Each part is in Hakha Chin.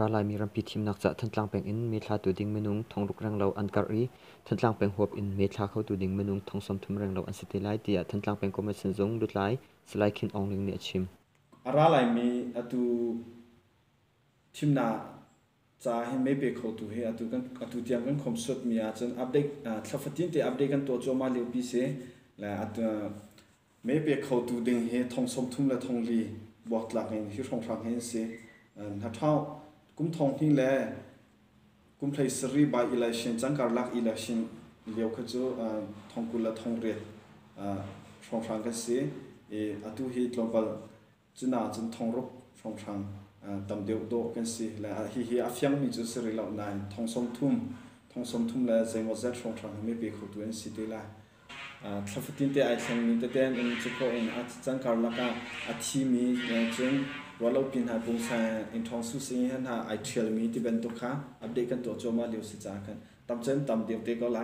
A ra laimi rampi thimnak caah Thantlang peng in mee thlatu ding minung 6,000 renglo an karh i Thantlang peng huap in mee thla khotu ding minung 30,000 renglo an si te lai tiah Thantlang peng Commission zung lutlai Salai Khin Aung Ling nih a chim. A ra laimi atu thimnak ca hi mee pe khotu hi atu tiang kan khomsuatmi ahcun update thla fatin te update kan tuah cuahmah liopi si. Le atu mee pe khotu ding hi 34,000 buaktlak in hi hrawnghrang hi an si. Hnaṭhauh kum 2000 le kum 17 by election cangkarlak election lio kha cu 28,000 hrawnghrang kan si. I atu hi tlawmpal cuna cun 6,000 hrawnghrang tam deuh dawh kan si. Le hihi a fiangmi cu si rih lo nain 30,000 30,000 le zeimawzat hrawnghrang hi mee pe khotu an si te lai. Thla fatin te ai thlengmi tete an um cu khawh in a cangkarlak ah a thimi cun ruahlopi hna pungsa in ṭhawng su sing hna ai ṭhialmi ti bantuk kha update kan tuah cuahmah lio si caah khan tam cun tam deuh te ko la.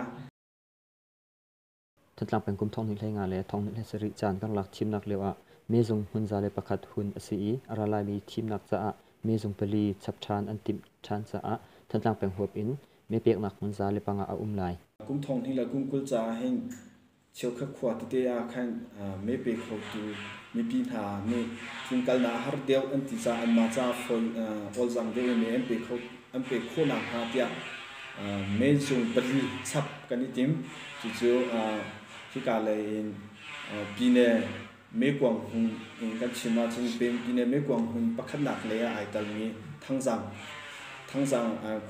Thantlang peng kum 2015 le 2017 caan karlak thimnak lio ah meezung hmun 101 hun a si i a ra laimi thimnak caah meezung pali chap ṭhan an timh ṭhan caah Thantlang peng huap in mee peknak hmun 105 a um lai. Kum 20 le kum 20 caah hin cheukhat khua tete ah khan mee pe khotu mipi hna nih tlunkalnak har deuh an ti caah anmah caah fawi awlzang deuh in mee an pe khawhnak hnga tiah meezung pali chap kan i tim. Cucu hika lei in Pyine Mekuang hmun in kan chim ahcun Pyine Mekuang hmun pakhatnak lei ah ai telmi Thangzang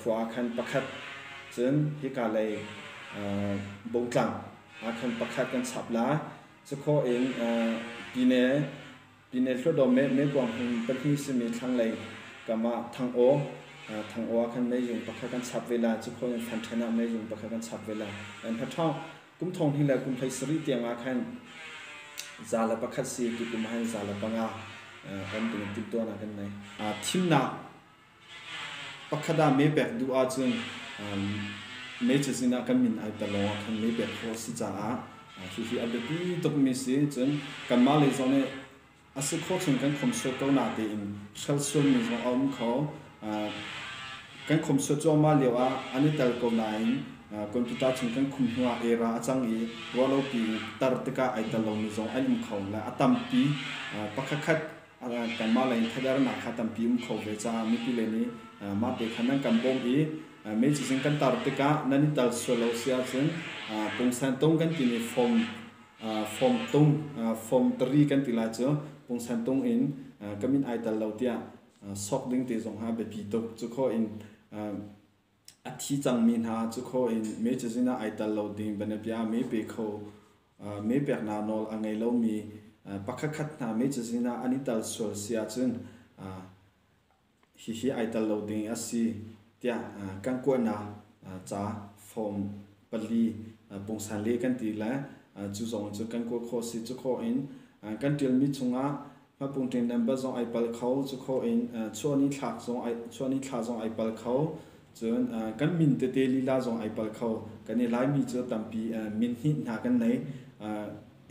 khua ah khan pakhat, cun hika lei Botlang ah khan pakhat kan chap lai. Cukhawh in Pyine Hluttaw Mekuang hmun pahnih simi thlanglei kam ah Thangaw ah khan meizung pakhat kan chap ve lai. Cukhawh in Fanṭhen ah meizung pakhat kan chap ve lai. Hnaṭhawng kum 20 le kum 17 tiang ah khan 101 si, tukum ah hin 105 um ding in timhtuahnak kan nei. Thimnak pakhat ah mee pek duh ahcun mee cazin ah kan min ai tel lawng ah khan mee pek khawh a si caah hihi a biapi tukmi si. Cun kanmah lei zong nih a si khawh chung kan khomsuat ko natein hrel sualmi zong a um kho. Kan khomsuat cuahmah lio ah an i tel ko nain computer chung kan khum hnu ah error a cang i ruahlopi in tar tikah ai tel lomi zong an um kho le a tampi pakhatkhat kanmah lei in thadernak kha tampi um kho ve caah mipi lei nih mah te kha nan kan bawmh i mei cizin kan tar tikah nan i tel sual lo si ahcun pungsan tung kan timi form form tung form tari kan ti lai cu pungsan tung in ka min ai tel lo tiah sok ding te zong ha biapi tuk. Cu khawh in a thi cangmi hna cu khawh in mei cazin ah ai tel lo ding banabia mei pe kho mei peknak nawl a ngei lomi pakhatkhat hna mei cazin ah an i tel sual si ahcun hihi ai tel lo ding a si tiah kan kuahnak ca form pali pungsan le kan ti le cu zong cu kan kuah khawh si. Cu khawh in kan ṭialmi chungah hmapungṭin number zong ai pal kho, cu khawh in chuahni thlak zong ai chuahni thla zong ai pal kho, cun kan min tete lila zong ai pal kho. Kan i Laimi cu tampi min hnih hna kan nei.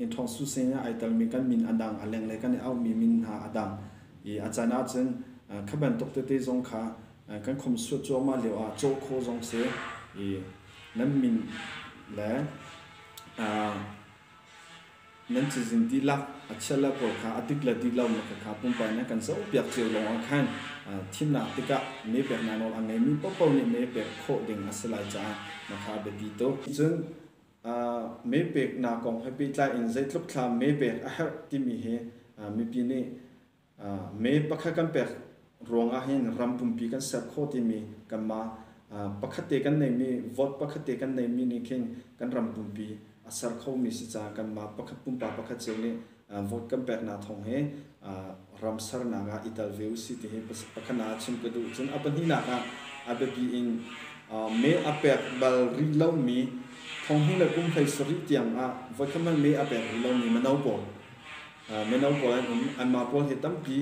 Inn ṭhawng su sin ah ai telmi kan min a dang, a lenglei kan i auhmi min hna a dang i a caan ahcun kha bantuk tete zong kha kan khomsuat cuahmah lio ah cawh khawh zong si i nan min le nan cazin dihlak a chia le pawl kha a dik le dik lo na kha pumpak nan kan zohpiak cio lawng ah khan thimnak tikah mee peknak nawl a ngeimi paohpaoh nih mee pek khawh ding a si lai caah na kha a biapi tuk. Cun mee peknak kong he pehtlai in zeitluk thla mee pek a herh timi hi mipi nih mee pakhat kan pek ruang ah hin ram pumpi kan ser khawh timi kanmah pakhat te kan neimi vote pakhat te kan neimi nih khin kan ram pumpi a ser khomi si caah kanmah pakhat pumpak pakhat cio nih vote kan peknak thawng hi ram sernak ah i tel ve usih ti hi pakhatnak ah chim ka duh. Cun a pahnihnak ah a biapi in mee a pek bal rih lomi 2000 le kum 17 tiang ah voikhat hmanh mee a pek rih lomi mino pawl mino pawl an um. Anmah pawl hi tampi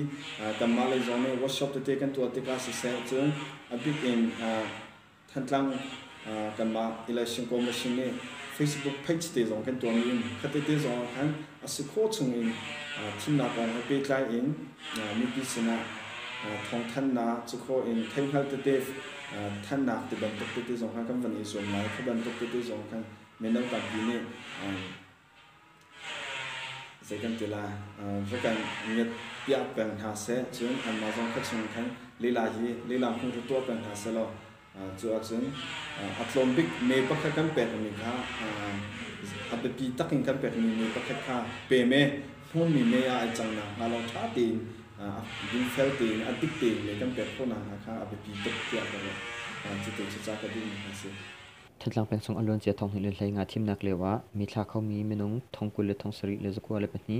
kanmah lei zong nih workshop tete kan tuah tikah siseh, cun a bik in Thantlang kanmah Election Commission nih Facebook page te zong kan tuahmi um. Khatete zong ah khan a si khawh chung in thimnak kong he pehtlai in mipi sinah Thawngthanhnak cu khawh in theihngalh tete thannak ti bantuk tete zong kha kan van i zuam lai. Kha bantuk tete zong khan mino tampi nih zei kan ti lai, va kan ngiat piah peng hna seh. Cun anmah zong kha chung khan lila hi lila hmuh ru tuah peng hna seh law cu ahcun a tlawm bik me pakhat kan pekmi kha a biapi tak in kan pekmi me pakhat kha pe me hmunmi me ah ai cang nakhnga lo ṭha tein dingfel tein a dik tein me kan pek khawh nakhnga kha a biapi tuk tiah ka ruah. Cuti cu ca ka duhmi kha a si. Thantlang peng chung a luancia 2015 thimnak lio ah mi thla khomi minung 27,092,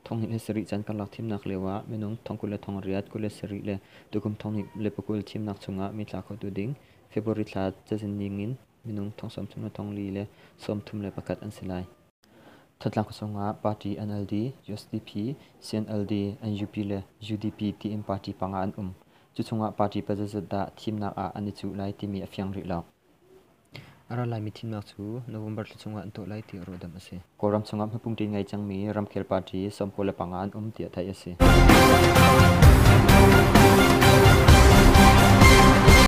2007 caan karlak thimnak lio ah minung 28,027 le tukum 2020 thimnak chungah mi thla khotu ding February thla cazin ningin minung 34,031 an si lai. Thantlang khuasung ah party NLD, USDP, CNLD, NUP le UDP tiin party panga an um. Cu chungah party pazazat dah thimnak ah an i cuh lai timi a fiang rih lo. A ra laimi thimnak cu November thla chungah an tuah lai tiah ruahdamh a si. Kawlram chungah hmapungṭin ngei cangmi ramkhel party 95 an um tiah theih a si.